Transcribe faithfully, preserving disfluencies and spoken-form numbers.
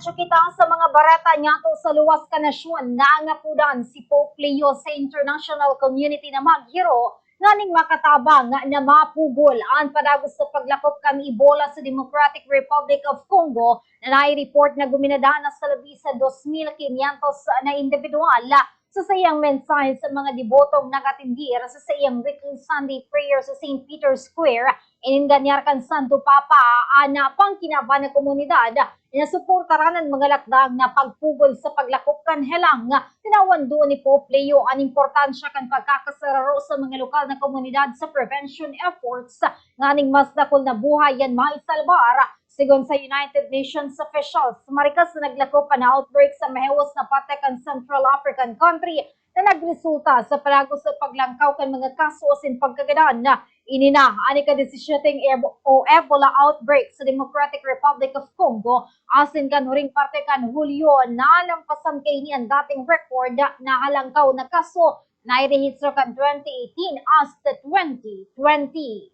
Kita sa mga bareta niyato sa luwas kan nasyon, nangapodan si Pope Leo sa international community na maghiro nganing makatabang na mapugol an padagos sa paglakop kan Ebola sa Democratic Republic of Congo, na nai-report na guminadana sa labi sa dos mil quinientos na individual. Sa saiyang mensahe sa mga debotong nag-atindi sa saiyang weekly Sunday prayer sa Saint Peter's Square, inenganyar kan Santo Papa an pangkinaban na komunidad na suportaran an mga lakdang na pagpugol sa paglakop kan helang. Tinawan duon ni Pope Leo an importansya kan pagkakasararo sa mga lokal na komunidad sa prevention efforts nganing mas dakul na buhay an maisalbar. Segun sa United Nations officials, marikas na naglakop an outbreak sa mahiwas na parte kan Central African country na nagresulta sa padagos sa paglangkaw kan mga kaso asin pagkagadan. Ini na an ika-disisiete o Ebola outbreak sa Democratic Republic of Congo, asin kan huring parte kan Hulyo, nalampasan kaini an dating record na halangkaw na kaso na irehistro kan twenty eighteen hasta twenty twenty.